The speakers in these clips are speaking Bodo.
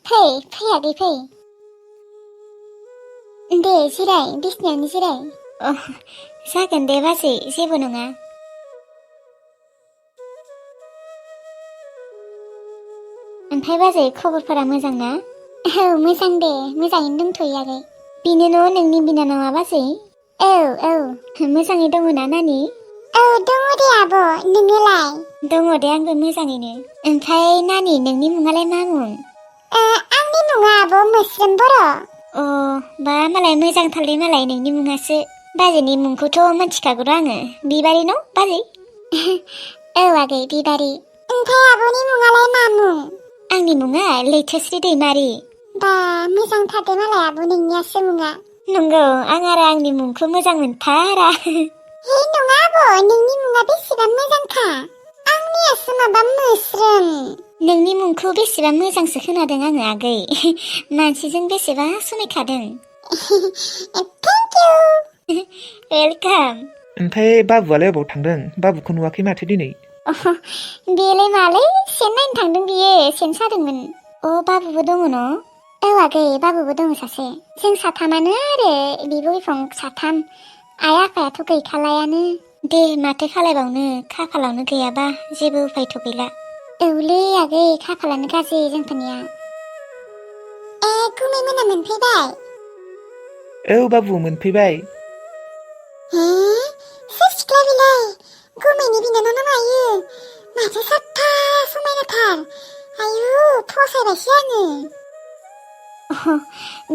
फै आगै फै। दे जिराय, बिसिनायावनो जिराय। जागोन दे बाजै, जेबो नङा। ओमफ्राय बाजै खबरफोरा मोजां ना? औ मोजां दे, मोजाङैनो दंथ'यो आगै। बेनो न' नोंनि बिनानावा बाजै? औ औ। मोजाङै दङ ना नानि? औ दङ दे आब', नोङोलाय? दङ दे आंबो मोजाङैनो। ओमफ्राय नानि नोंनि मुङालाय मा मुं? आंनि मुङा आब' मोस्रोम बर'। अ बा मालाय मोजांथारलै मालाय नोंनि मुङासो। बाजैनि मुंखौथ' मिथिखागौ र' आङो, बिबारि न' बाजै? औ आगै बिबारि। ओमफ्राय आब'नि मुङालाय मा मुं? आंनि मुङा लैथोस्रि दैमारि। बा मोजांथार दे मालाय आब' नोंनियासो मुङा। नंगौ, आं आरो आंनि मुंखौ मोजां मोनथारा। हे नङा आब', नोंनि मुङा बेसेबा मोजांखा। आंनियासो माबा मोस्रोम। नोंनि मुंखौ बेसेबा मोजांसो खोनादों आङो आगै। मानसिजों बेसेबा समायखादों। Thank you. वेलकाम। ओमफ्राय बाबुआलाय अबाव थांदों? बाबुखौ नुवाखै माथो दिनै? बेलाय मालै सेन नायनो थांदों बियो, सेन सादोंमोन। अ बाबुबो दङ न'? औ आगै बाबुबो दङ सासे। जों साथामानो आरो बिब' बिफं साथाम। आइ आफायाथ' गैखालायानो। दे माथो खालायबावनो, खाफालावनो गैयाबा जेबो उफायथ' गैला। औलै आगै खाफालानो गाज्रि जोंफोरनिया। गुमै मोना मोनफैबाय? औ बाबु मोनफैबाय। हे सोर सिख्ला बेलाय? गुमैनि बिनानाव ना मायो? माथो साफा समायनाथार। आयु फसायबायसो आङो।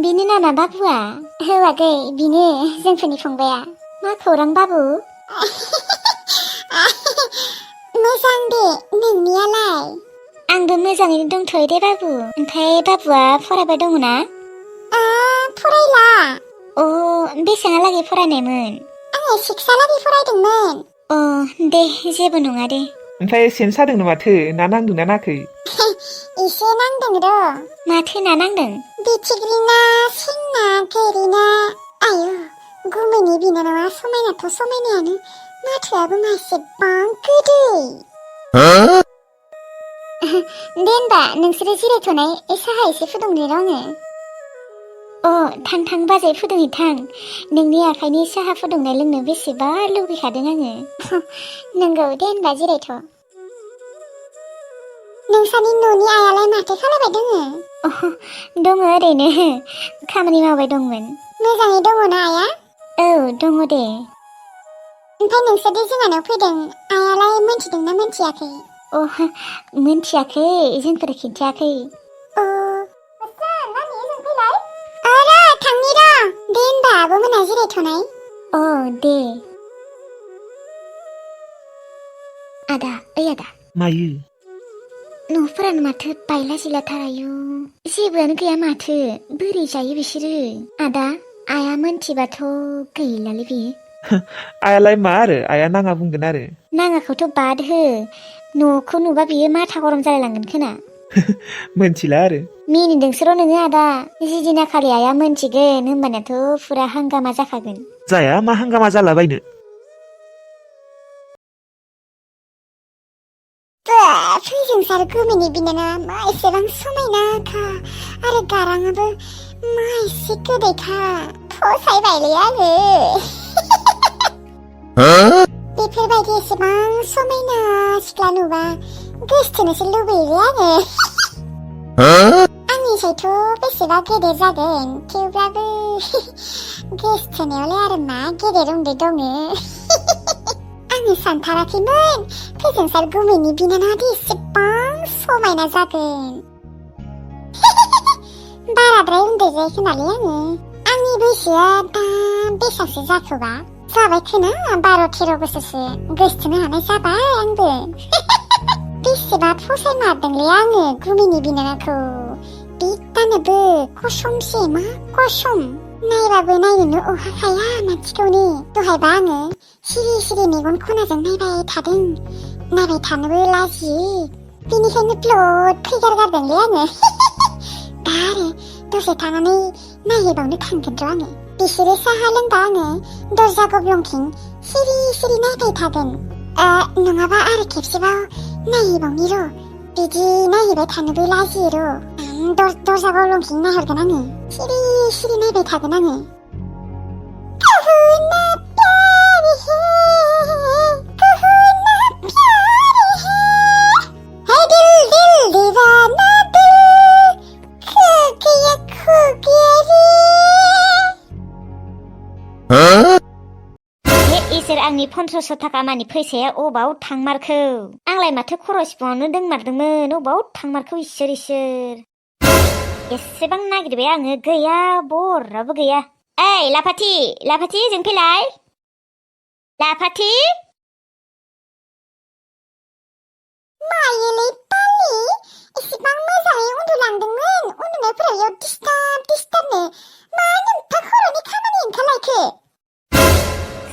बिनि नामा बाबुआ? औ आगै बिनो जोंफोरनि फंबाया। मा खौरां बाबु? मोजां दे, नोंनियालाय? आंबो मोजाङैनो दंथ'यो दे बाबु। ओमफ्राय बाबुआ फरायबाय दङ ना? फरायला। अ बेसेबांहालागै फरायनायमोन? आङो 6 फरायदोंमोन। अ दे जेबो नङा दे। ओमफ्राय सेन सादोंनो माथो, ना नांदोंना नाङाखै? एसे नांदों र'। माथो ना नांदों? फिथिख्रि ना, सें ना, गोरि ना। आयु गुमैनि बिनानावा समायनाथ' समायनायानो, माथोआबो मासेबां गोदै। दे होनबा नोंसोरो जिरायथ'नाय, साहा एसे फुदुंनि र' आङो। अ थां बाजै फुदुंहैथां। नोंनि आखाइनि साहा फुदुंनाय लोंनो बेसेबा लुगैखादों आङो। नंगौ दे होनबा जिरायथ'। नोंसानि न'नि आइयालाय माथो खालामबाय दोङो? दङ ओरैनो, खामानि मावबाय दंमोन। मोजाङै दङ ना आइया? औ दङ दे। ओमफ्राय नोंसोरदि जोंहानाव फैदों, आइयालाय मोनथिदोंना मोनथियाखै? मोनथियाखै, जोंफोर खिन्थायाखै। थांनि र'। दे होनबा आब' मोना जिरायथ'नाय। दे। आदा ओइ आदा। मायो? न'फोरानो माथो बायला जिलाथार आयु। जेबोआनो गैया माथो, बोरै जायो बिसोरो? आदा आइया मोनथिबाथ' गैलालै बेयो। आइयालाय मा आरो, आइया नाङा बुंगोन आरो। नाङाखौथ' बाद हो, न'खौ नुबा बियो माथा गरम जालायलांगोन खोना। मोनथिला आरो। मिनिदोंसो र' नोङो आदा। जिदिना खालि आइया मोनथिगोन होमबानियाथ' फुरा हांगामा जाखागोन। जाया मा हांगामा जालाबायनो। फैजोंसार गुमैनि बिनानावा मा एसेबां समायनाखा, आरो गाराङाबो मा एसे गोदैखा। फसायबायलै आङो। बेफोरबायदि एसेबां समायना सिख्ला नुबा गोसथोनोसो लुबैयोलै आङो। आंनिसायथ' बेसेबा गेदेर जागोन, थेवब्लाबो गोसथोनायावलाय आरो मा गेदेर उन्दै दङ। आङो सानथाराखैमोन फैजोंसार गुमैनि बिनानावादि एसेबां समायना जागोन। बाराद्राय उन्दै जायाखैनालै आङो। आंनि बैसोआ दा बेसेबांसो जाखोबा? जाबाय खोना 12-13 बोसोरसो गोसथोनो हानाय जाबाय आंबो। बेसेबा फसायमारदोंलै आङो गुमैनि बिनानावखौ। बिदानोबो कसमसे मा कसम। नायबाबो नायनोनो अहाखाया मानसिखौनो। दहायबा आङो सिरि सिरि मेगन खनाजों नायबाय थादों, नायबाय थानोबो लाजियो। बेनिखायनो ब्लद फैगारगारदोंलै आङो। दा आरो दसे थानानै नायहैबावनो थांगोन र' आङो। बिसोरो साहा लोंबा आङो दरजा गब्लंथिं सिरि सिरि नायबाय थागोन। नङाबा आरो खेबसेबाव नायहैबावनि र'। बिदि नायहैबाय थानोबो लाजियो र'। दरजाखौ लंकिं नायहरगोन आङो सिरि सिरि नायबाय थागोन आङो कहना प्यार है कहना प्यार है दिल दिल दीवाना दिल खो गया रे हे इसोर आंनि 1500 थाखा मानि फैसाया अबाव थांमारखो आंलाय माथो खर' सिफुङावनो दोनमारदोंमोन अबाव थांमारखो इसोर एसेबां नागिरबाय आङो गैया बरावबो गैया ओइ लाफाथि जों फैलाय लाफाथि मायोलै पालि एसेबां मोजाङै उन्दुलांदोंमोन उन्दुनायफोराव याव डिस्टार्बनो मा नोंथा खर'नि खामानि ओंखारलायखो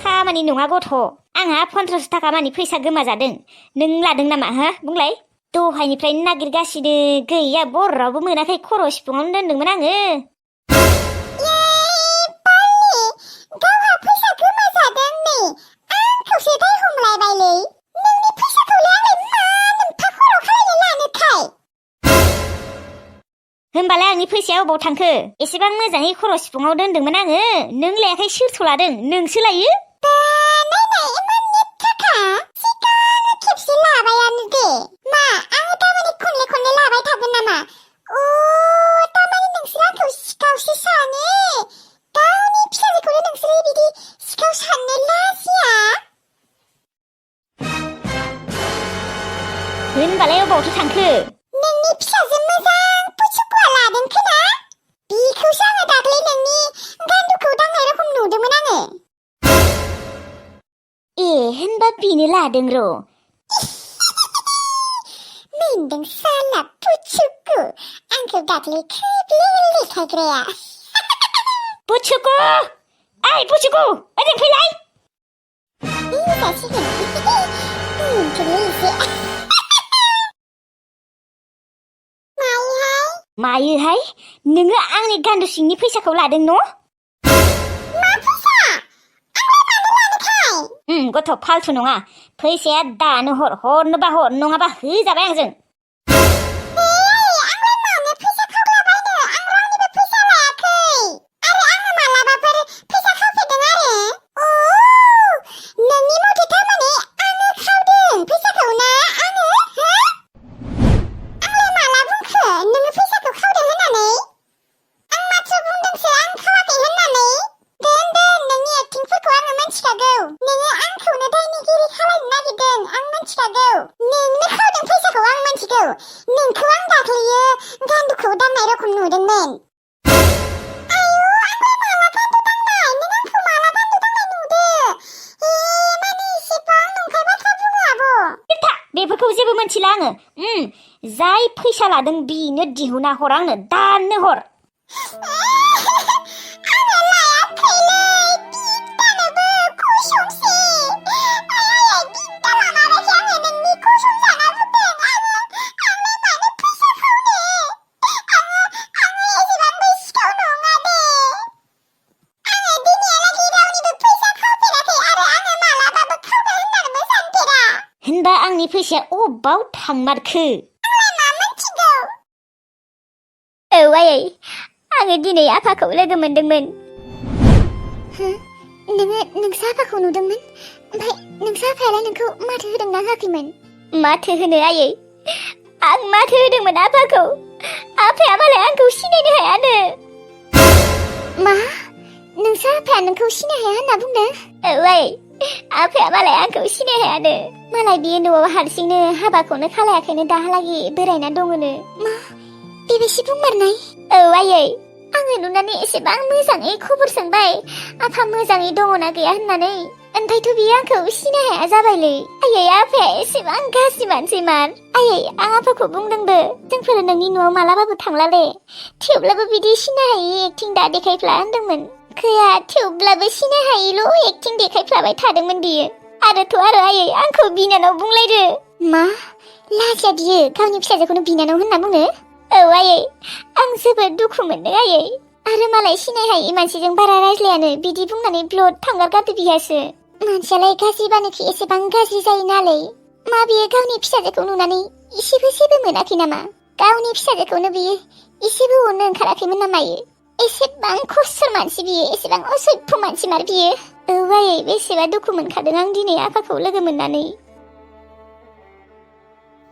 खामानि नङा गथ' आंहा 1500 थाखा मानि फैसा गोमाजादों नों लादों नामा हो बुंलाय दहायनिफ्रायनो नागिरगासिनो गैया बरावबो मोनाखै खर' सिफुङावनो दोनदोंमोन आङो गावहा फैसा गोमाजादों नै आंखौसो दाय हमलायबायलै नोंनि फैसाखौलाय आंलाय मा नोंफा खर' खालायनो लानोखाय होमबालाय आंनि फैसाया अबाव थांखो एसेबां मोजाङै खर' सिफुङाव दोनदोंमोन आङो नों लायाखै सोरथ' लादों नोंसो लायो खेबसे लाबायानो दे मा आङो तामाने खनले लाबाय थागोन नामा अ तामाने नोंसोर आंखौ सिखावसो सानो गावनि फिसाजोखौनो नोंसोर बिदि सिखाव साननो लाजिया होनबालाय अबावथो थांखो नोंनि फिसाजो मोजां पुचुकुआ लादों खोना बिखौसो आङो दाख्लै नोंनि गान्दुखौ दांनाय रखम नुदोंमोन आङो ए होनबा बिनो लादों र' मोनदों साला पुचुकु आंखौ दाख्लै खोबले लेखायग्राया पुचुकु ओइ पुचुकु ओजों फैलाय जासिगोन मोनथोंलै एसे मायोहाय नोङो आंनि गान्दु सिंनि फैसाखौ लादों न' मा फैसा गथ' फालतु नङा फैसाया दानो हरनोबा हर नङाबा होजाबाय आंजों बेफोरखौ जेबो मोनथिला आङो जाय फैसा लादों बिनो दिहुना हर आंनो दाननो हर होनबा आंनि फैसाया अबाव थांमारखो औ आयै आङो दिनै आफाखौ लोगो मोनदोंमोन नोंसा आफाखौ नुदोंमोन ओमफ्राय नोंसा आफायालाय नोंखौ माथो होदोंना होआखैमोन माथो होनो आयै आं माथो होदोंमोन आफाखौ आफाया मालाय आंखौ सिनायनो हायानो मा नोंसा आफाया नोंखौ सिनाय हाया होनना बुंदों औ आयै आफाया मालाय आंखौ सिनाय हायानो मालाय बियो न'आव हारसिंनो हाबाखौनो खालायाखैनो दाहालागि बोरायना दङनो मा बेबायदि बुंमारनाय औ आयै आङो नुनानै एसेबां मोजाङै खबर सोंबाय आफा मोजाङै दङना गैया होननानै ओमफ्रायथ' बियो आंखौ सिनाय हाया जाबायलै आयै आफाया एसेबां गाज्रि मानसिमार आयै आं आफाखौ बुंदोंबो जोंफोर नोंनि न'आव मालाबाबो थांलाले थेवब्लाबो बिदि सिनाय हायि एक्टिं दा देखायफ्ला होनदोंमोन गैया थेवब्लाबो सिनाय हायिल' एक्टिं देखायफ्लाबाय थादोंमोन बियो आरोथ' आरो आयै आंखौ बिनानाव बुंलायदो मा लाजिया बियो गावनि फिसाजोखौनो बिनानाव होनना बुङो औ आयै आं जोबोद दुखु मोनदों आयै आरो मालाय सिनाय हायि मानसिजों बारा रायज्लायानो बिदि बुंनानै ब्लड थांगार गारदो बिहासो मानसियालाय गाज्रिबानोखि एसेबां गाज्रि जायो नालाय मा बियो गावनि फिसाजोखौ नुनानै इसेबो जेबो मोनाखै नामा गावनि फिसाजोखौनो बियो एसेबो अननो ओंखाराखैमोन ना मायो? एसेबां खस्थ' मानसि बियो, एसेबां असभ्य मानसि मार बियो। औ आयै, बेसेबा दुखु मोनखादों आं दिनै आफाखौ लोगो मोननानै।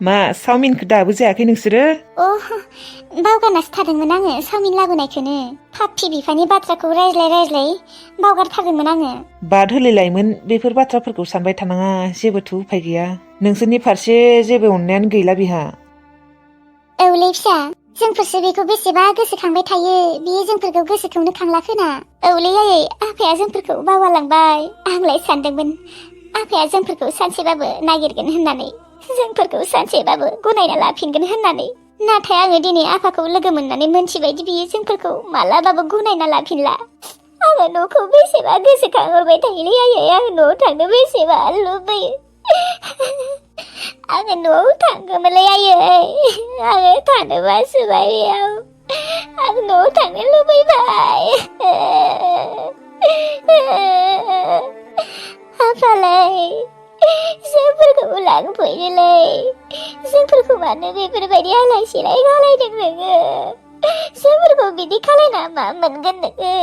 मा चावमिनखौ दाबो जायाखै नोंसोरो? बावगारनासो थादोंमोन आङो चावमिन लाबोनायखौनो। पापि बिफानि बाथ्राखौ रायज्लाय रायज्लाय बावगारथारदोंमोन आङो। बाद होलायलायमोन, बेफोर बाथ्राफोरखौ सानबाय थानाङा, जेबोथ' उफाय गैया। नोंसोरनि फारसे जेबो अननायानो गैला बिहा। औलै फिसा, जोंफोरसो बेखौ बेसेबा गोसोखांबाय थायो, बियो जोंफोरखौ गोसोखौनो खांला खोना। औलै आयै, आफाया जोंफोरखौ बावगारलांबाय। आंलाय सानदोंमोन आफाया जोंफोरखौ सानसेबाबो नागिरगोन होननानै, जोंफोरखौ सानसेबाबो गनायना लाफिनगोन होननानै। नाथाय आङो दिनै आफाखौ लोगो मोननानै मोनथिबायदि बियो जोंफोरखौ मालाबाबो गनायना लाफिनला। आङो न'खौ बेसेबा गोसोखांहरबाय थायोलै आयै, आङो न'आव थांनो बेसेबा लुबैयो। आङो न'आव थांगौमोनलै आयै, आङो थानो बासोबाय बेयाव। आं न'आव थांनो लुबैबाय। आफालाय, जोंफोरखौ लांफैदोलै। जोंफोरखौ मानो बेफोरबायदि आलाय सिलाय खालायदों नोङो? जोंफोरखौ बिदि खालायना मा मोनगोन नोङो?